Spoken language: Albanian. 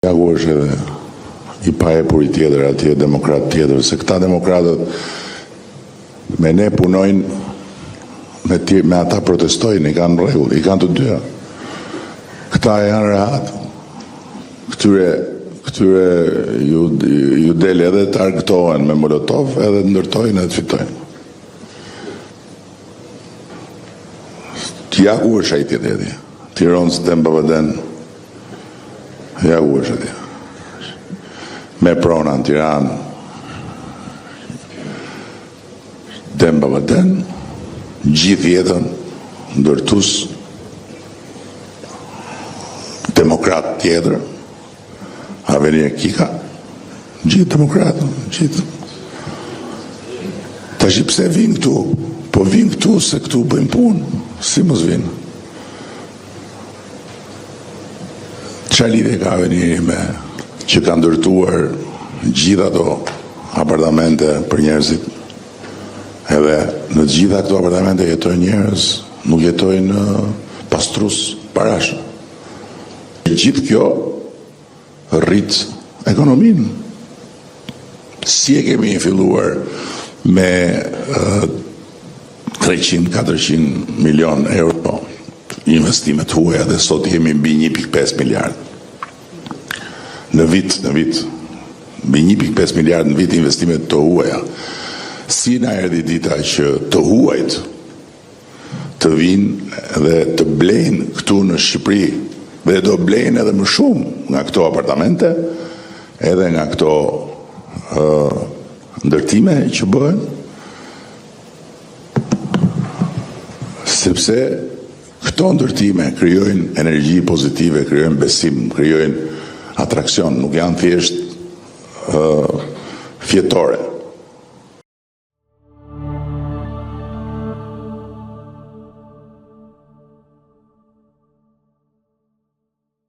Ja ku është edhe i paepuri tjetër atje, demokrat tjetër, se këta demokratët me ne punojnë, me, tje, me ata protestojnë, i kanë në rregull, i kanë të dyja. Këta janë rehat. Këtyre, këtyre ju, ju del edhe të argëtohen me Molotov, edhe të ndërtojnë edhe të fitojnë. Ja ku është ai tjetri atje? Tiron Zdem Babaden. Ja ku është atje. Me prona në Tiranë. Dem Babaden. Gjithë jetën ndërtues demokrat tjetër. Avenir Kika, gjithë demokratë, gjithë. Tashi pse vijnë këtu? Po vijnë këtu se këtu bëjmë punë, si mos vijnë? Ça lidhje ka Aveniri me që ka ndërtuar gjithë ato apartamente për njerëzit? Edhe në të gjitha këto apartamente jetojnë njerëz, nuk jetojnë pastrues parash. Gjithë kjo rrit ekonominë. Si e kemi filluar me 300-400 milion euro investime të huaja dhe sot jemi mbi 1.5 miliard. Në vit, në vit, mbi 1.5 miliard në vit investime të huaja. Si na erdhi dita që të huajt të vijnë dhe të blejnë këtu në Shqipëri dhe do blejnë edhe më shumë nga këto apartamente, edhe nga këto uh, ndërtime që bëhen, sepse këto ndërtime krijojnë energji pozitive, krijojnë besim, krijojnë atraksion, nuk janë thjesht uh, fjetore.